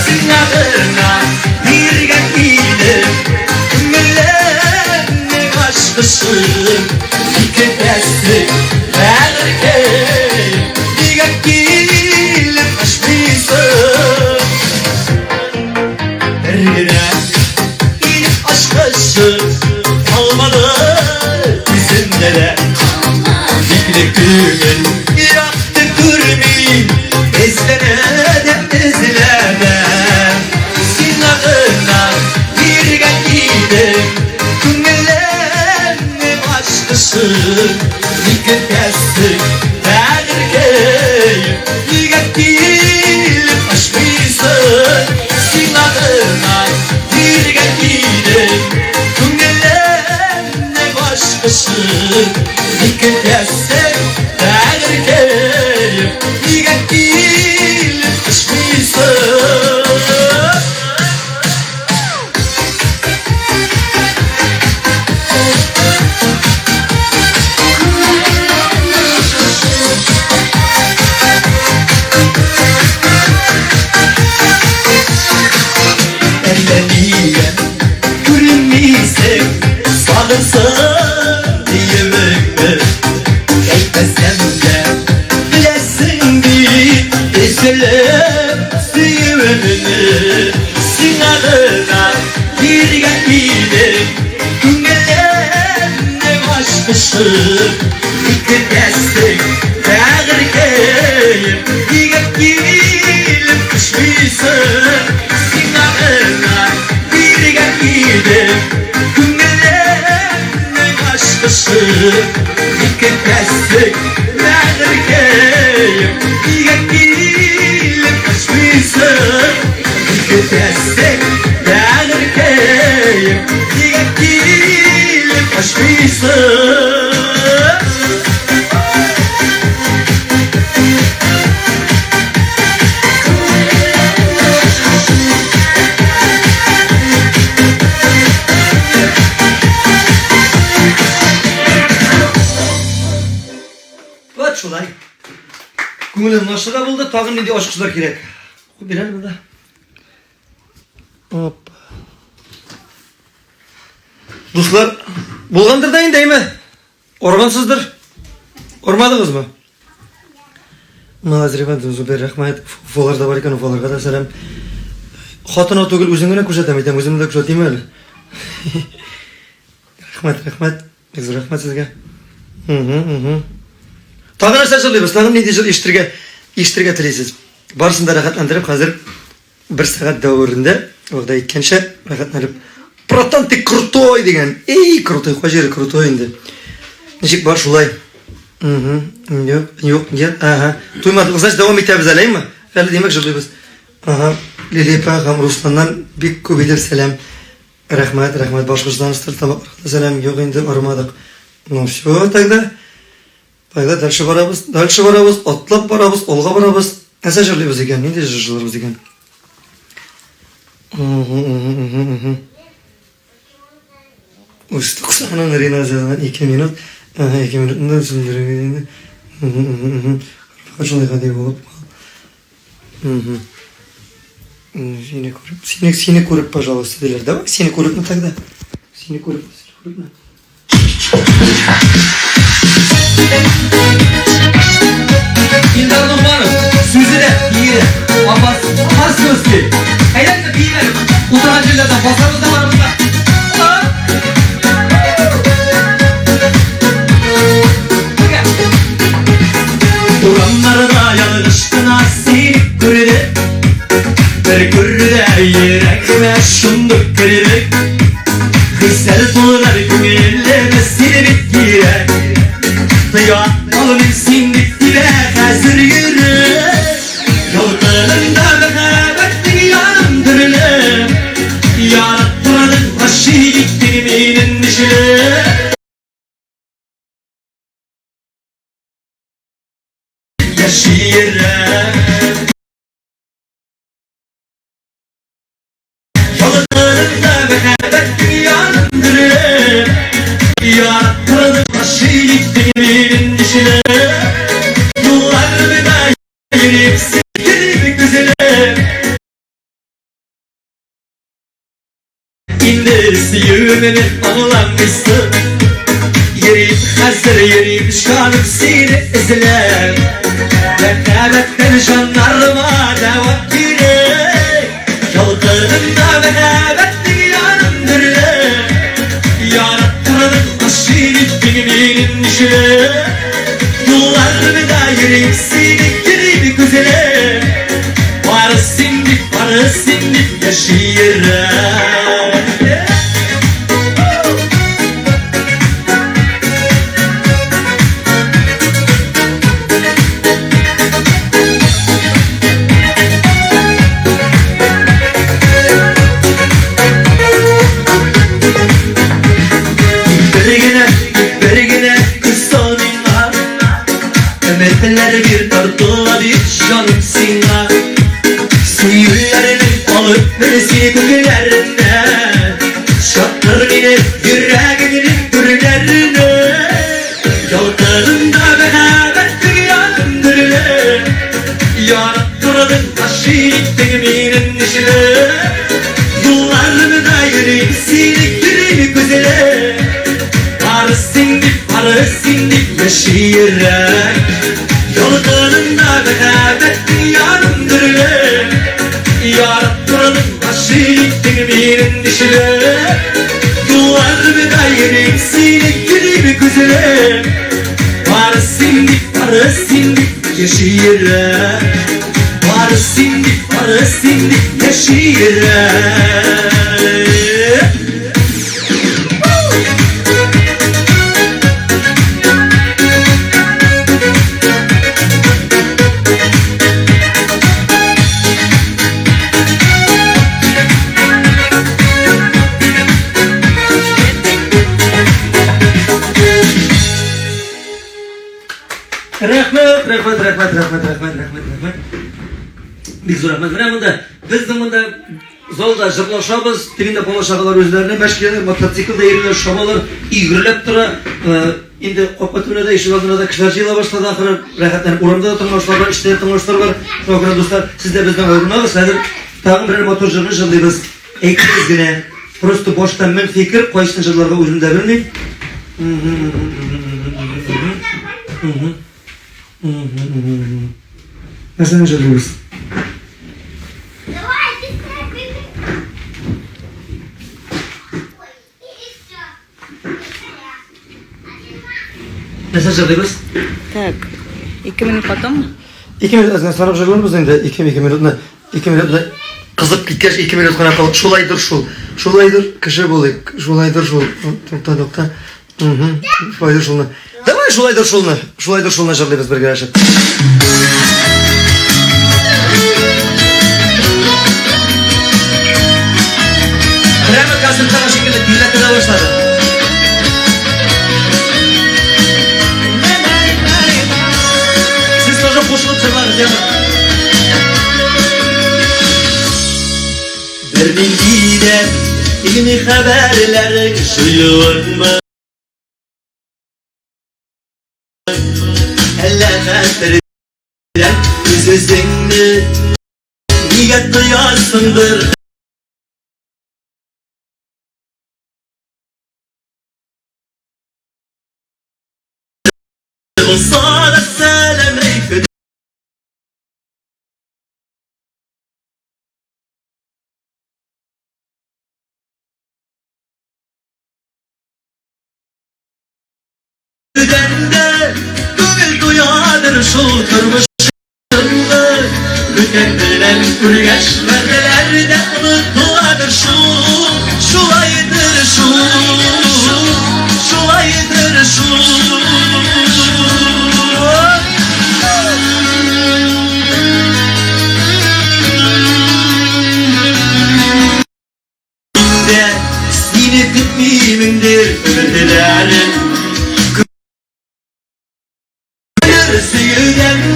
Сиңа гына биргән идем Күңелемнең ачкычын. Икетәсең, бәгырькәем, нигә килеп ачмыйсың? Бер генә инеп ачкычы калмады үземдә дә. Бикле күңел якты күрми, эзләнә дә эзләнә. Сиңа гына биргән идем күңелемнең ачкычын. Ник көтәсең, бәгырькәем, нигә килеп ачмыйсың? Сиңа гына биргән идем күңелемнең ачкычын. Ник көтәсең, бәгырькәем, нигә килеп ачмыйсың? Әллә нигә күренмисең, сагынсам диемеңне. Әйтмәсәм дә беләсең бит, өзелеп сөюемне. Сиңа гына биргән идем күңелемнең ачкычын. Ник көтәсең, бәгырькәем, нигә килеп төшмисең? Сиңа гына биргән идем күңелемнең ачкычын. Ник көтәсең, бәгырькәем, нигә килеп төшмисең? Ник көтәсең, бәгырькәем, нигә килеп ачмыйсың? Вот шулай. Күңелем нашы да булды, тагын нинди ачкычлар кирәк? Куып бирәр монда. Оп. Дуслар, булгандыр да инде, әйме? Органсыздыр. Ормадыгызмы? Молодец, ребят, Зубер, рәхмәт. Уфалар да бар икән, Уфаларга да сәлам. Хатына түгел, үзең генә күрсәтәм, әйтәм, үземне дә күрсәтим әле. Рәхмәт, рәхмәт. Бик зур рәхмәт сезгә. Угу, угу. Тагын нәрсә җырлыйбыз? Тагын нинди җыр ишетергә, ишетергә телисез? Барысын да рәхәтләндереп, хәзер бер сәгать дәверендә, вәгъдә иткәнчә, рәхәтләнеп. Братан, ты крутой дигән. Эй, крутой, кай җире крутой инде. Ничек бар шулай? Угу. Юк, юк, нет, ага. Туймадык, значит, дәвам итәбез әле, әйме? Әле димәк җырлыйбыз. Ага. Лилия апа һәм Русланнан бик күп итеп сәлам. Рәхмәт, рәхмәт, Башкортстан Стерлитамакларга сәлам, юк инде, армадык. Ну все, тогда. Тогда дальше барабыз, дальше барабыз, атлап барабыз, алга барабыз. Нәрсә җырлыйбыз икән? Нинди җыр җырларбыз икән? Үз туксанын Риназ язган 2 минут. Ага, 2 минутны сүндерергә инде. Шулай гади булып кал. Угу. Сине күреп, сине, сине күреп, пожалуйста, диләр. Давай сине күреп, ну тогда. Сине күреп, сине күреп. Илдар Ногманов, сүзе дә, бие дә. Апас, Московский. Әйдәгез, бииләр. Утырган җирләрдән басабыз да барыбыз да. Урамнарда ялгыш кына сине күрдем. Бер күрде йөрәгемә шундук кердек. Хисләр тулган күңелемә сине бит кирәк. Тыя алмыйм син дип тибә хәзер йөрәк. Ялкынында мәхәббәтнең яндырылып. Яраттырдың, гашыйк иттең мине ничек. Яши йөрәк. Ялкынында мәхәббәтнең яндырып, Яраттырдың, гашыйк иттең мине ничек. Юлларымда йөреп, сикереп, өзелеп. инде сөюемне аңламыйсың. Йөрим хәзер, йөрим җаным сине эзләп. Мәхәббәттән җаннарыма дәва кирәк. Ялкынымда мәхәббәтнең ярым дөрләп. Яраттырдың, гашыйк иттең мине нишләп. Юлларымда йөрим сине йөрим күзләп. Бары син дип, бары син дип яши йөрәк. Бер генә, бер генә күз сал миңа. Өметләр бир тартыла бит җаным сиңа. Сөюләрнең алып бер сине күкләренә. Чакыр мине йөрәгеңнең түрләренә. Ялкынында мәхәббәтнең янын дөрләп. Яраттырдың, гашыйк иттең мине нишләп. Юлларымда йөрим сине йөрим күзләп. Бары син дип, бары син дип яши йөрәк. Ялкынында мәхәббәтнең ярым дөрләп. Яраттырдың, гашыйк иттең мине нишләп. Юлларымда йөрим сине йөрим күзләп. Бары син дип, бары син дип яши йөрәк. Бары син дип, бары син дип яши йөрәк. Рәхмәт, рәхмәт, рәхмәт, рәхмәт, рәхмәт, рәхмәт, рәхмәт. Бик зур рәхмәт. Менә монда безнең монда залда җырлашабыз, тегендә бала чагалар үзләренә мәш киләләр, мотоциклда йөриләр, чабалар, өй гөрләп тора. Инде капка төбенә дә, ишек алдына да кешеләр җыела башлады ахыры. Рәхәтләнеп урамда да тыңлаучылар бар, эчтә дә тыңлаучылар бар. Шуңа күрә, дуслар, сез дә бездән аерылмагыз. Хәзер тагын берәр матур җырны җырлыйбыз. Әйтегез генә. Просто башта мең фикер, кайсын җырларга үзем дә белмим. Нәрсәне җырлыйбыз? Нәрсә җырлыйбыз? Так, ике минут потом. Ике минут әзгә санап җырларбыз инде. Ике минутны, ике минутны кызып киткәч, ике минут кына калып, шулайдыр шул. Шулайдыр, кеше булыйк. Шулайдыр шул. Тукта, тукта. Угу. Шулайдыр шулны. Давай шулайдыр шулны. Шулайдыр шулны җырлыйбыз бергәләшеп. Прямо концерттагы шикелле тилләтә дә башлады. Сез тоже кушылып җырлагыз, яме. Бернинди дә килми хәбәрләрең җыюыңмы? Әллә хәтердән үз-үзеңне нигә тоясыңдыр? Булса да сәлам әйтеп Дә күңел туядыр шул тормышыңны. Бүтән белән күргәч, вәгъдәләр дә онытыладыр шул. Шулайдыр шул, шулайдыр шул. Дә сине көтмимендер өметләрем. Күңел сөюдән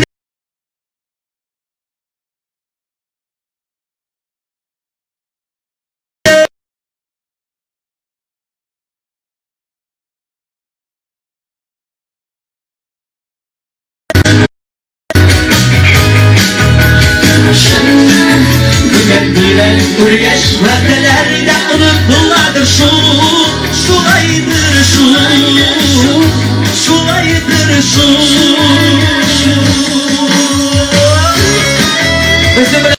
Бүтән белән күргәч вәгъдәләр дә онытыладыр шул, шулайдыр шул, шулайдыр шул. Безнең белән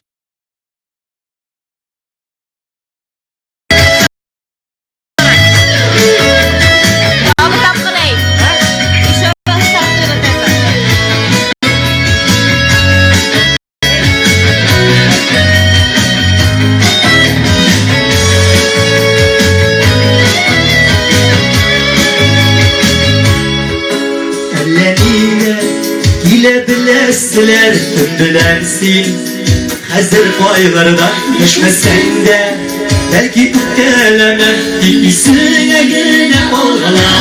Тагы тапкыр әйт. Еще раз тапкыр это. Әллә нигә килә беләселәр төн белән син Хәзер кайларда яшәсәң дә бәлки үпкәләмә тик исеңә генә алгыла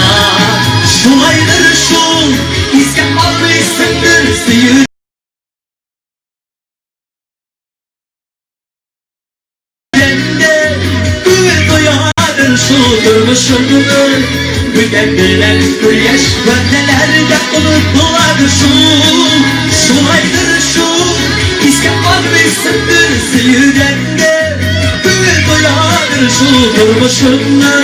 Шулайдыр шул искә алмыйсыңдыр сөю Дәмдә күңел тоядыр шул тормышыңны Бүтән белән күргәч вәгъдәләр дә онытыладыр шул Шулайдыр шул искә алмыйсыңдыр сөюдән дә Күңел тоядыр шул тормышыңны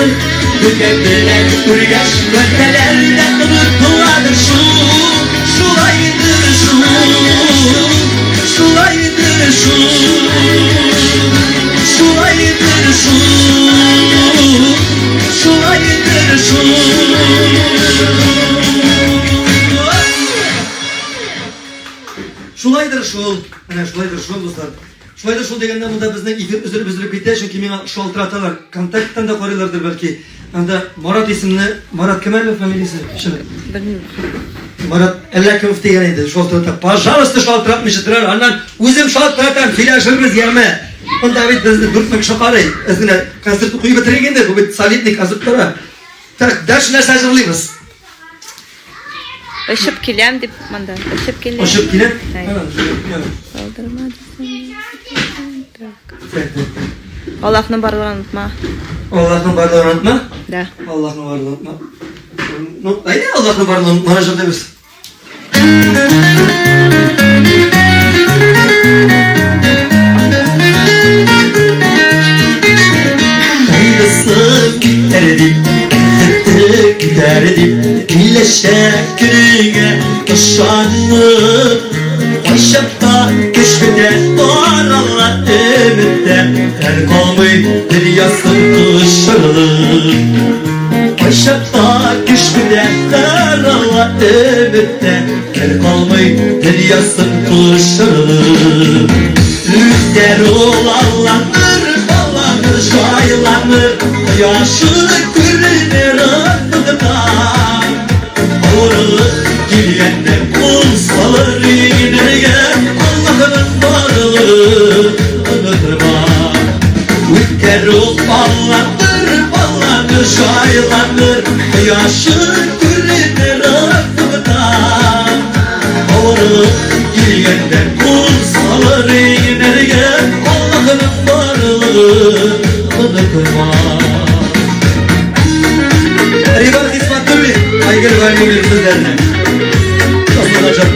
Бүтән белән күргәч вәгъдәләр дә онытыладыр шул Шулайдыр шул Шулайдыр шул Шулайдыр шул Шулайдыр шул Шулайдыр шул. Менә шулайдыр шул, дуслар. Шулайдыр шул дигәндә монда безнең эфир өзелеп-өзелеп китә, чөнки миңа шалтыраталар. Контакттан да карыйлардыр бәлки. Анда Марат исемле, Марат кем әле фамилиясе? Чын. Белмим. Марат әллә кем дигән иде, шалтырата. Пожалуйста, шалтыратмыйча торар. Аннан үзем шалтыратам, сөйләшербез, яме. Монда бит безне 4000 кеше карый. Без генә концерт куеп бетерик инде, бу бит солидный концерт тора. Так, дальше нәрсә җырлыйбыз? Очып киләм дип монда. Очып киләм. Очып киләм. Калдырма дисәң. Так. Аллаһның барлыгын онытма. Аллаһның барлыгын онытма? Да. Аллаһның барлыгын онытма. Ну, әйдә Аллаһның барлыгын онытма җырлыйбыз. Кайгысы китәр дип, бәхете китәр дип, киләчәк көнеңә ышанып, кайчакта көч бетә, тарала өметтә, хәл калмый дөньясын кочарлык. Кайчакта көч бетә, тарала өметтә, хәл калмый дөньясын кочарлык. Үтәр ул алланыр, баланыр, җайланыр, кояшы күренер офыкта. Авырлык килгәндә кул салыр иңнәргә, Аллаһының барлыгын онытма. Үтәр ул алланыр, баланыр, җайланыр, кояшы күренер офыкта. Авырлык килгәндә кул салыр иңнәргә, Аллаһының барлыгын онытма. Риван Хисматуллин, Айгөл Галиуллин сүзләренә. Асылачак.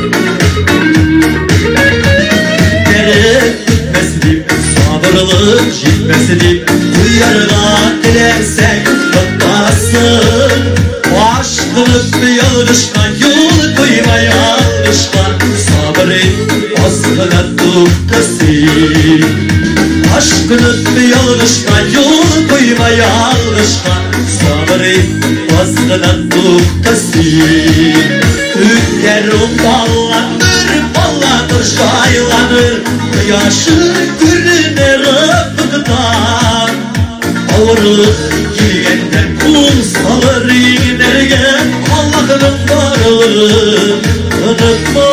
Дәрт бетмәс дип, сабырлык җитмәс дип, куярга теләсәң, тотасың. Ашкынып ялгышка юл куйма ялгышка, сабыр ит, аз гына тукта син. Ашкынып ялгышка юл куйма ялгышка, сабыр ит, аз гына тукта син. Үтәр ул балланыр, балланыр, җайланыр, кояшы күренер офыкта. Авырлык килгәндә кул салыр иңнәргә, Аллаһның барлыгын онытма.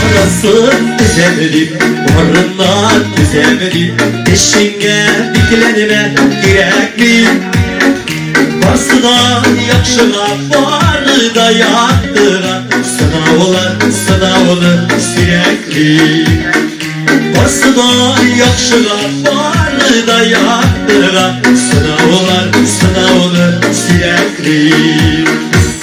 Арасын төзәм дип, барына төзәм дип, эшеңә бикләнмә кирәкми. Барсы да яхшыга, бары да яктыга, сынаулар сынауны сирәкли. да яхшыга, бары да яктыга. Сынаулар сынауны сирәкли.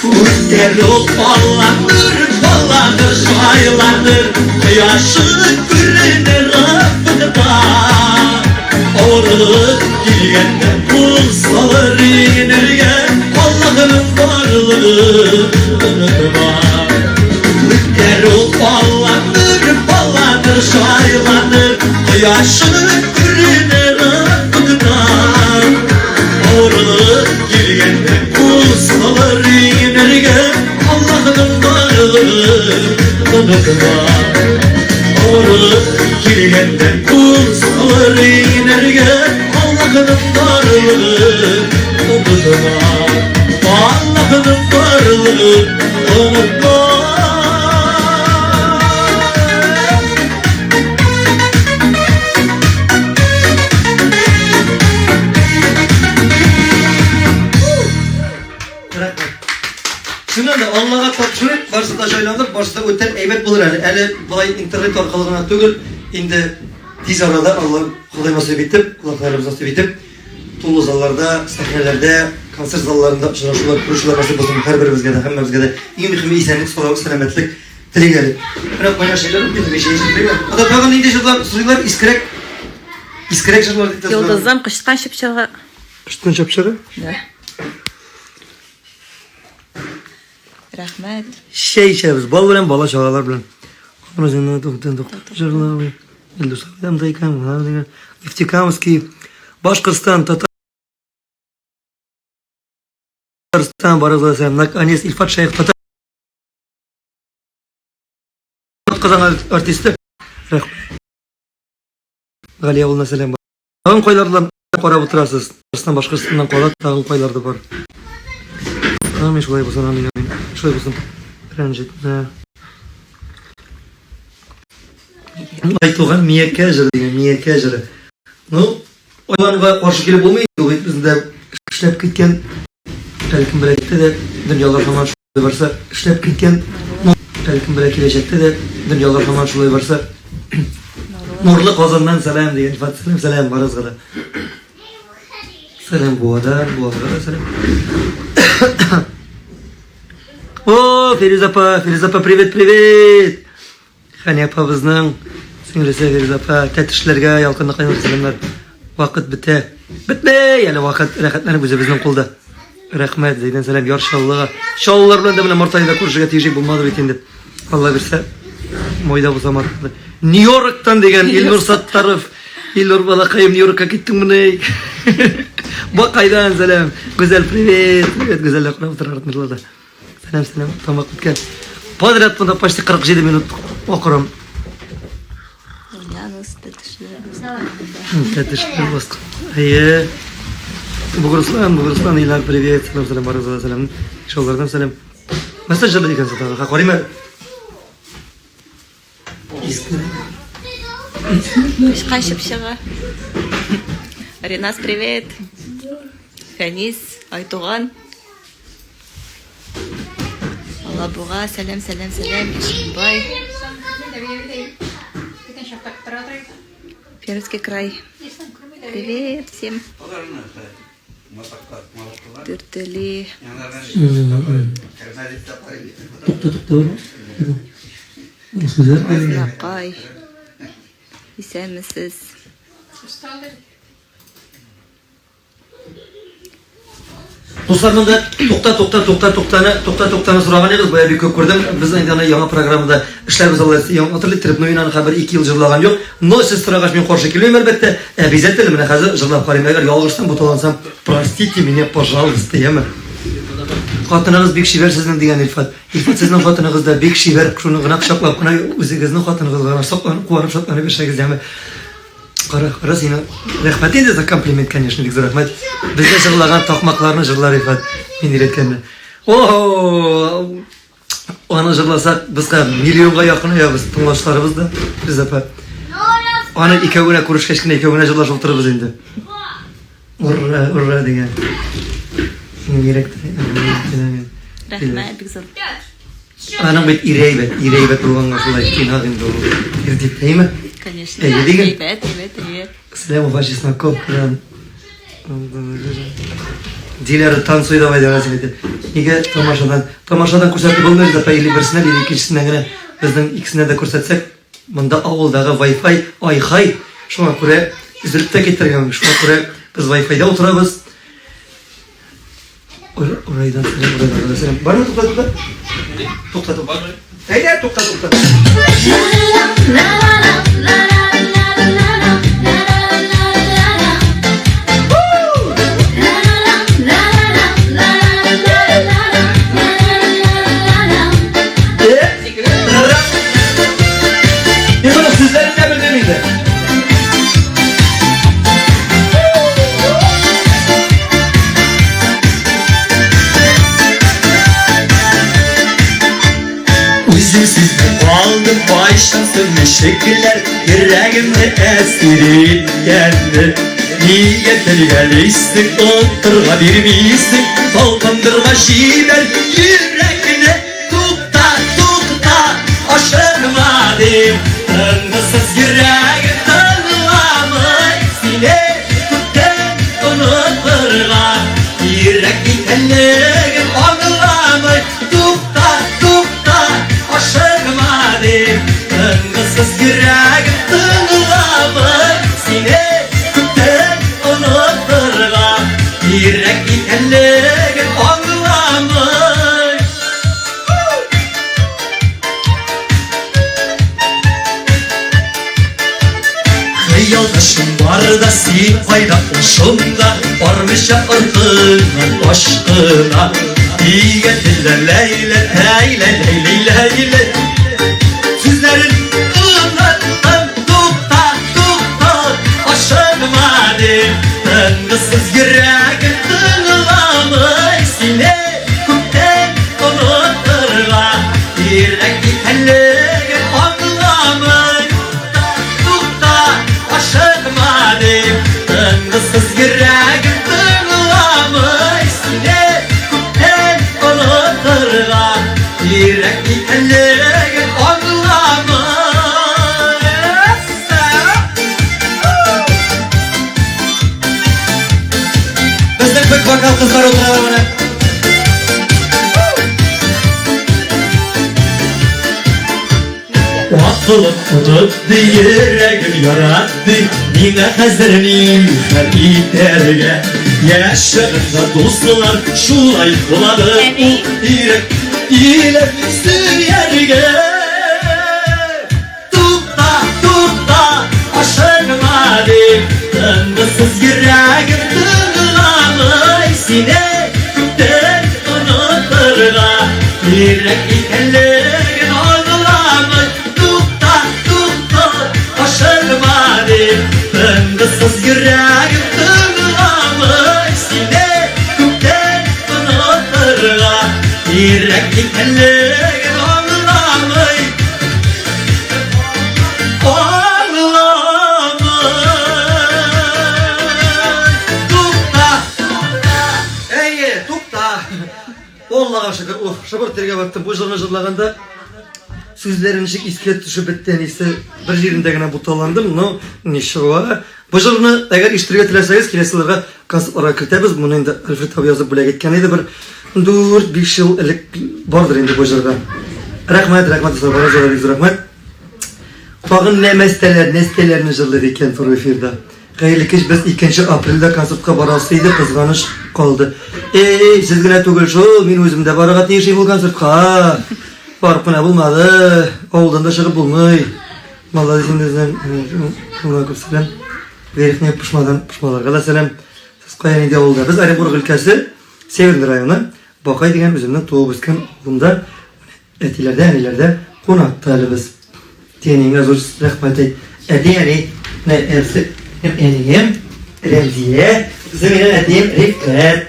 Үткәрү Аллаһтыр, баладыр, шайлардыр, Кояшы күренер офыкта. Авырлык килгәндә кул салыр иңнәргә, Аллаһының барлыгын онытма. Үткәрү Аллаһтыр, баладыр, шайлардыр, Кояшы күренер офыкта. Авырлык килгәндә кул салыр иңнәргә, Аллаһның барлыгын онытма. Авырлык килгәндә кул салыр иңнәргә, Аллаһның барлыгын онытма. Аллаһның барлыгын онытма. Рәхмәт. Чыннан да Аллага тапшырып, барысы да җайланыр, барысы да үтәр, әйбәт булыр әле. Әле болай интернет аркылы гына түгел, инде тиз арада Алла Ходай насыйп итеп, колакларыбыз насыйп итеп, тулы залларда, сәхнәләрдә, концерт залларында очрашулар, күрешүләр насыйп булсын һәрберебезгә дә, һәммәбезгә дә. Иң мөһиме исәнлек, сау, сәламәтлек телик әле. Менә кайнар чәйләр үтте, мин чәй эчеп торыйм. Анда тагын нинди җырлар сорыйлар? Искерәк. Искерәк җырлар дип тә сорыйлар. Йолдызым кычкан чыпчыгы. Кычкан чыпчыгы? Да. Рәхмәт. Чәй эчәбез, бал белән, бала чагалар белән. Нефтекамский, Башкортстан, Татарстан, барыгызга сәлам. Наконец, Илфат Шәех, татар Казан артисты. Рәхмәт. Галия улына сәлам. Тагын кайлардан карап утырасыз? Татарстан, Башкортстаннан кала тагын кайларда бар? Амин, шулай булсын, амин, амин. Шулай булсын. Рәнҗетмә. Айтуган Миякә җыры дигән, Миякә җыры. Ну, Аларга каршы килеп булмый, ул бит бездә эшләп киткән, бәлкем беләктә дә дөньялар һаман шулай барса, эшләп киткән, бәлкем белә киләчәктә дә дөньялар һаман шулай барса. Нурлы Казаннан сәлам дигән Илфат, сәлам, сәлам барыгызга да. Сәлам Буадан, Буага да сәлам. О, Фирүзә апа, Фирүзә апа, привет, привет. Хәния апабызның сеңлесе Фирүзә апа, тәтешләргә ялкынлы кайнар сәламнәр. Вакыт бетә. Бетмәй, әле вакыт рәхәтләнеп үзебезнең кулда. Рәхмәт, Зәйдән сәлам, Яр Чаллыга. Чаллылар белән дә менә март аенда күрешергә тиеш булмады бит инде. Алла бирсә, майда булса мартта. Нью-Йорктан дигән Илнур Саттаров. Илнур балакаем, Нью-Йоркка киттеңмени? Бакайдан сәлам. Гүзәл, привет. Привет, Гүзәл дә карап утыра артмырларда. Сәлам, сәлам. Тамак беткән. Подряд монда почти 47 минут акырам. Ульянус, Тәтешле. Тәтешле баскан. Әйе. Бугырслан, Бугырслан, Илнар, привет. Сәлам, сәлам, барыгызга да сәлам. Шоллардан сәлам. Нәрсә җырлый икән сатарга? Ха, карыйм әле. Иске. Кычкан чыпчыгы. Ринас, привет. Фәнис, Айтуган. Алабуга, сәлам, сәлам, сәлам, Ишембай. Пермский край. Привет всем. Дүртөли. Тукта, тукта. Сүзләр. Азнакай. Исәнмесез. Дуслар, монда тукта, тукта, тукта, туктаны, тукта, туктаны сораган идегез, бая бик күп күрдем. Без инде аны яңа программада эшләрбез алла яңа төрле иттереп, но мин аны хәзер 2 ел җырлаган юк. Но сез сорагач мин каршы килмим, әлбәттә. Обязательно менә хәзер җырлап карыйм. Әгәр ялгышсам, буталансам, простите меня, пожалуйста, яме. Хатыныгыз бик чибәр сезнең дигән Илфат. Илфат сезнең хатыныгыз да бик чибәр, шуны гына кочаклап кына үзегезнең хатыныгызга гына сокланып, куанып, шатланып яшәгез, яме. Кара, кара сине. Рәхмәт инде за комплимент, конечно, бик зур рәхмәт. Бездә җырлаган такмакларны җырлар Рифат. Мин өйрәткәнне. О, аны җырласак, безгә миллионга якынаябыз, тыңлаучыларыбыз да, без апа. Аны икәү генә күрешкәч кенә икәү генә җырлашып утырырбыз инде. Ура, ура дигән. Синең йөрәктә. Рәхмәт, бик зур. Аның бит ире әйбәт, ире әйбәт булганга шулай тыйнак инде ул. Ир дип, әйме? конечно. Әйе, диген. Әйбәт, әйбәт, әйе. Сәлам, Уфа Чесноковкадан. Диляра танцуй давай дип әзер иде. Нигә тамашадан? Тамашадан күрсәтеп булмый бит, или берсеннән, или икенчесеннән генә. Безнең икесеннән дә күрсәтсәк, монда авылдагы Wi-Fi ай-хай. Шуңа күрә өзелеп тә китәргә мөмкин. Шуңа күрә без Wi-Fi-да утырабыз. Урайдан сәлам, урайдан да сәлам. Бармы тукта, тукта? Тукта, тукта. Әйдә, тукта, тукта. Мин моның сүзләрен дә белмим инде. Үзем сезне калдым кайчан соң ничекләр Йөрәгемне әсир иткәнне Нигә телгәлисең, утырга бирмисең Талпындырма җибәр йөрәкне Тукта, тукта, ашыгма дим Тынгысыз йөрәгем тыңламый Сине күптән онытырга Кирәк икәнлеген аңламый Тукта, тукта, ашыгма дим Тынгысыз йөрәгем тыңламый Сине күптән онытырга Кирәк икәнлеген аңламый. Хыялдашым бар да син кайда ул шунда бармыйча артыңнан ашкына Нигә телләр ләйлә ләйлә ләйлә ләйлә Сүзләрен оныттым тукта тукта ашыгма дип Тынгысыз йөрәгем тыңламый сине Күптән онытырга кирәк икәнлеген аңламый. Тукта, ашыкма дип, тынгысыз йөрәгем тыңламый. Сине күптән онытырга кирәк икәнлеген аңламый. Безнең бик вокал кызлар утыралар менә. Акылым онытты, йөрәгем яратты, Миңа хәзер нихәл итәргә? Яшь чагында дуслар шулай булады, Ул йөрәк иләп сөяргә. Тукта, тукта, ашыгма дип, Тынгысыз йөрәгем тыңламый Сине күптән онытырга кирәк икәнлеген аңламый. Тукта, тукта, ашыгма дип, Тынгысыз йөрәгем тыңламый Сине күптән онытырга кирәк икәнлеген аңламый. Аңламый. Тукта! Әйе, тукта. Аллага шөкер, уф, шыбыр тиргә баттым. Бу җырны җырлаганда сүзләре ничек искә төшеп бетте, әнисе бер җирендә генә буталандым, но ничего. Бу җырны әгәр ишетергә теләсәгез, киләсе елларга концертларга кертәбез. Моны инде Альфред абый язып бүләк иткән иде бер 4-5 ел элек бардыр инде бу җырда. Рәхмәт, рәхмәт, дуслар, барыгызга да бик зур рәхмәт. Тагын нәмәстәләр, нәстәләрне җырлыйк икән туры эфирда. Хәерле кич, без 2 апрельдә концертка барасы иде, кызганыч калды. Эй, сез генә түгел шул, мин үзем дә барырга тиеш идем ул концертка. Барып кына булмады, авылдан да чыгып булмый. Молодец инде безнең, шуңа күп сәлам. Верхняя Пышмадан, Пышмаларга да сәлам. Сез кая нинди авылда? Без Оренбург өлкәсе, Северный районы, Бакай дигән үземнең туып үскән авылымда әтиләрдә, әниләрдә кунакта әле без. Әти-әниеңә зур рәхмәт әйт. Әти-әни, менә әнсе, әнием, Рәмзия, безнең минем әтием Рифкать.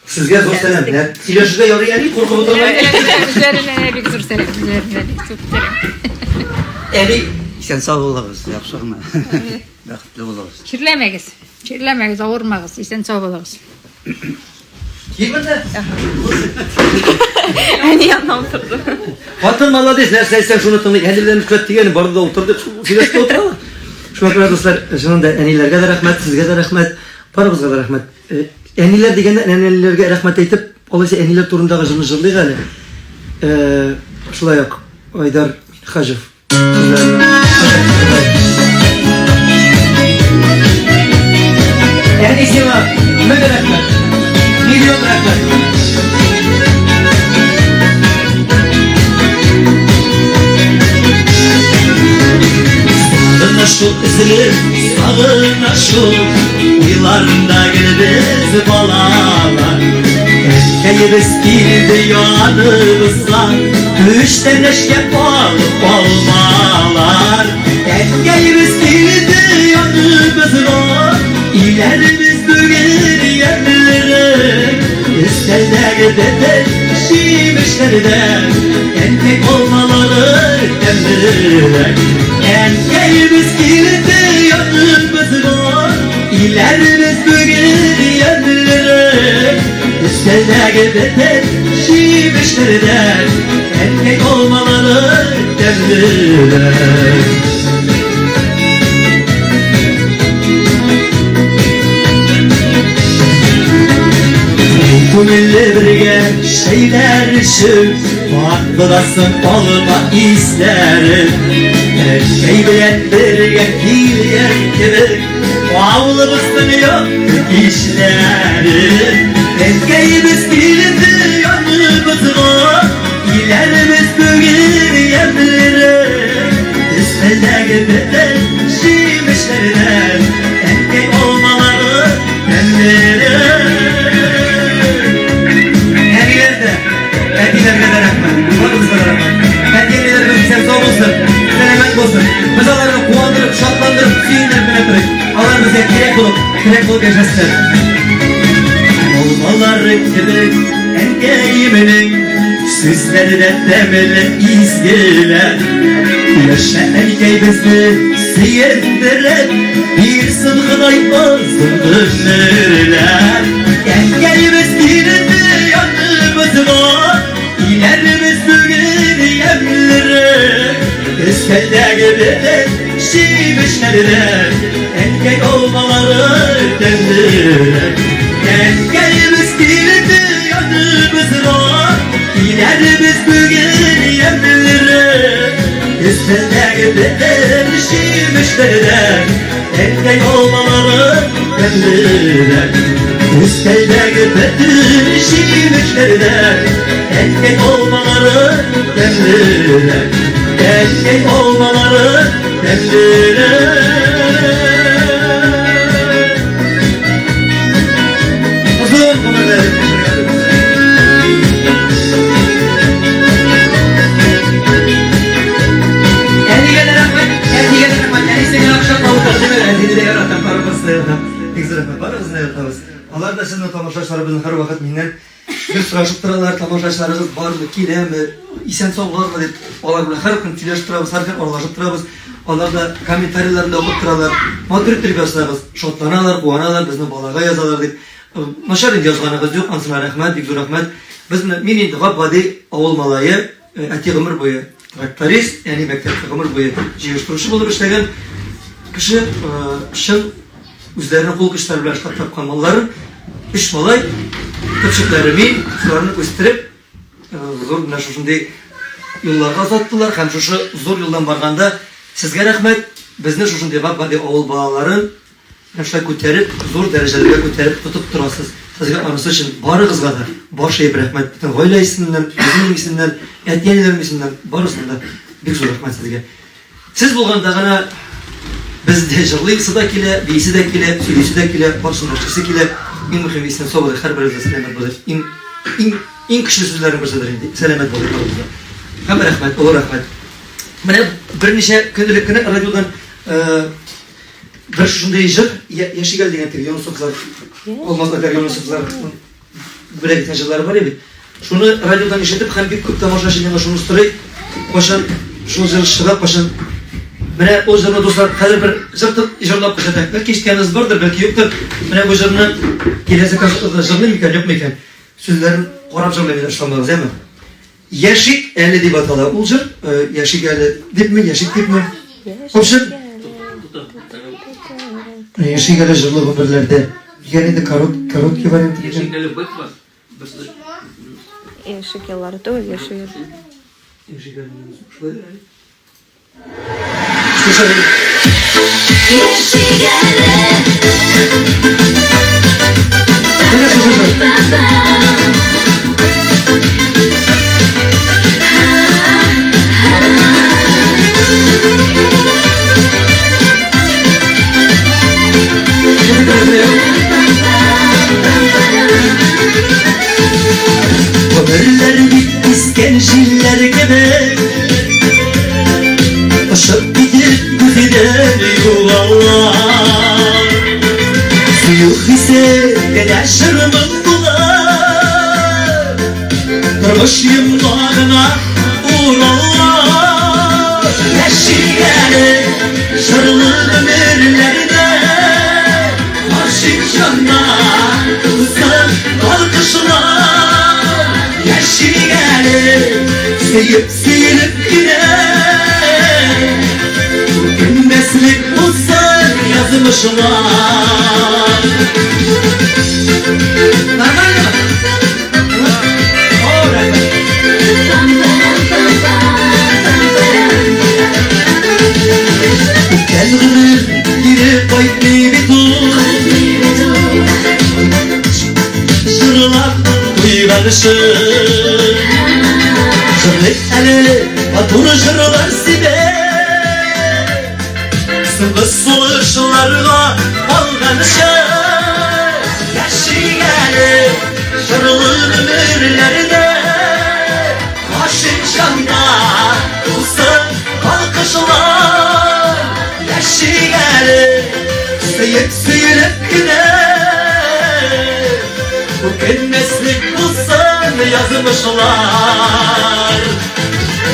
Сезгә зур сәламнәр. Сөйләшергә ярый, әни, куркып утырма. Үзләренә дә бик зур сәлам, үзләренә бик зур сәлам. Әни, Исән сау булыгыз, яхшы гына. Бәхетле булыгыз. Чирләмәгез, чирләмәгез, авырмагыз, исән сау булыгыз. Кил монда. Әни янына утырды. Хатын молодец, нәрсә әйтсәң шуны тыңлый. Әни белән рөхсәт дигән барды да утырды, сөйләшеп утыралар. Шуңа күрә, дуслар, чыннан да әниләргә дә рәхмәт, сезгә дә рәхмәт, барыбызга да рәхмәт. Э, әниләр дигәндә, әниләргә рәхмәт әйтеп, алайса әниләр турындагы җырны җырлыйк әле. Э, шулай ук Айдар Хаҗев. Әни сиңа мең рәхмәт, миллион рәхмәт. Сагына шул өзелеп, сагына шул Уйларында гел без балалар Әнкәебез килде яныбызга Күчтәнәчкә алып алмалар Әнкәебез килде яныбызга Өйләребез бүген ямьлерәк Өстәлдәге бөтен җимешләрдән Әнкәй алмалары тәмлерәк Әнкәебез килде яныбызга Өйләребез бүген ямьлерәк Өстәлдәге бөтен җимешләрдән Әнкәй алмалары тәмлерәк. Күңелле бергә чәйләр эчеп, Ватыласың алма исләре. Әнкәй белән бергә килгән кебек, Авылыбызның якты кичләре. Әнкәебез килде яныбызга, Өйләребез бүген ямьлерәк. Өстәлдәге бөтен җимешләрдән Әнкәй алмалары тәмлерәк. Әниләр дә, әтиләргә дә рәхмәт, барыбызга да рәхмәт. Әти-әниләребез исән-сау булсын, сәламәт булсын. Без аларны куандырып, шатландырып, сөендереп кенә торыйк. Алар безгә кирәк булып, терәк булып яшәсеннәр. Алмалары кебек әнкәемнең сүзләре дә тәмле изгеләр. Яшә әнкәй безне сөендереп, бирсен Ходай озын гомерләр. Әнкәебез килде яныбызга, Өйләребез бүген ямьлерәк. Өстәлдәге бөтен җимешләрдән Әнкәй алмалары тәмлерәк. Әнкәебез килде яныбызга, Өйләребез бүген ямьлерәк. Өстәлдәге бөтен җимешләрдән Әнкәй алмалары тәмлерәк. Өстәлдәге бөтен җимешләрдән Әнкәй алмалары тәмлерәк. Әнкәй алмалары тәмлерәк. Озын гомерләр Әнигә дә рәхмәт, әтигә дә рәхмәт. Әнисе генә акча табып тормый, әтине дә яратам, барыбызны да яратам. Бик зур рәхмәт, барыгызны да яратабыз. Алар да сезнең тамашачыларыбызны һәрвакыт миннән гел сорашып торалар, тамашачыларыгыз бармы, киләме, исән-саулармы дип. Алар белән һәр көн сөйләшеп торабыз, һәр көн аралашып торабыз. Алар да комментарийларын да укып торалар. Матур итеп язсагыз, шатланалар, куаналар, безнең балага язалар дип. Начар инде язганыгыз юк, анысына рәхмәт, бик зур рәхмәт. Без менә, мин инде гап-гади авыл малае, әти гомер буе тракторист, әни мәктәптә гомер буе җыештыручы булып эшләгән кеше, чын үзләренең кул көчләре белән эшләп тапкан малларын, өч малай, төпчекләре мин, шуларны үстереп, зур менә шушындый юлларга озаттылар һәм шушы зур юлдан барганда сезгә рәхмәт, безне шушындый гап-гади авыл балаларын Менә шулай күтәреп, зур дәрәҗәләргә күтәреп тотып торасыз. Сезгә анысы өчен барыгызга да баш иеп рәхмәт. Бөтен гаилә исеменнән, үземнең исемнән, әти-әниләрем исеменнән, барысына да бик зур рәхмәт сезгә. Сез булганда гына без дә җырлыйсы да килә, биисе дә килә, сөйлисе дә килә, барысын да эшлисе килә. Иң мөһиме исән-сау булыйк, һәрберебез дә сәламәт булыйк. Иң, иң, иң көчле сүзләрнең берседер инде. Сәламәт булыйк барыбыз да. Һәм рәхмәт, олы рәхмәт. Менә берничә көн элек кенә радиодан Бер шушындый җыр, Яшик әле дигән теге Юнусовлар, Алмаз Әкәр Юнусовлар бүләк иткән җырлары бар бит. Шуны радиодан ишетеп һәм бик күп тамашачы миңа шуны сорый, кайчан шул җыр чыга, кайчан. Менә ул җырны, дуслар, хәзер бер җыр җырлап күрсәтәм. Бәлки ишеткәнегез бардыр, бәлки юктыр. Менә бу җырны киләсе концертта җырлыйм микән, юк микән? Сүзләрен карап җырлыйбыз, ышанмагыз, әме. Яшик әле дип атала ул җыр. Э, яшик әле дипме, яшик дипме? В общем, яшик әле җырлы гомерләрдә. Дигән инде корот, короткий вариант. Яшик әле бытма. Яшик еллары түгел, яшик әле. Яшик әле. Шулай да. Слушай. Яшик әле. Менә шушы җыр. Гомерләр бит искән җилләр кебек Очып китеп күздән югала. Сөю хисе генә җырмын була. Тормыш йомгагына урала. Яшик әле җырлы гомерләрдә. Гашыйк җаннар тулсын алкышлар. Яшик әле сөеп сөелеп кенә. Үкенмәслек булсын язмышлар. Нормально? О, рәхмәт. Үткән гомер кире кайтмый бит ул. Җырлап куйганчы. Җырлыйк әле матур җырлар сибеп. Соңгы сулышларга калганчы. Яшик әле җырлы гомерләрдә. Гашыйк җаннар тулсын алкышлар. Яшик әле сөеп сөелеп кенә. Үкенмәслек булсын язмышлар.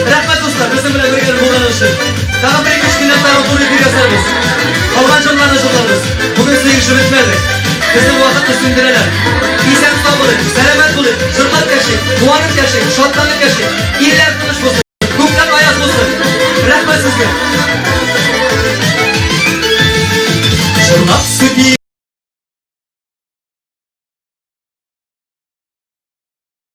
Рәхмәт, дуслар, безнең белән бергә булган өчен. Тагын бер ике өч көннән тагын туры эфир ясарбыз. Калган җырларны җырларбыз. Бүген сөенечле бетмәде. Безнең вакытны сүндерәләр. Исән сау булыйк, сәламәт булыйк, җырлап яшик, куанып яшик, шатланып яшик. Илләр тыныч булсын, күкләр аяз булсын. Рәхмәт сезгә. Җырлап сөйли.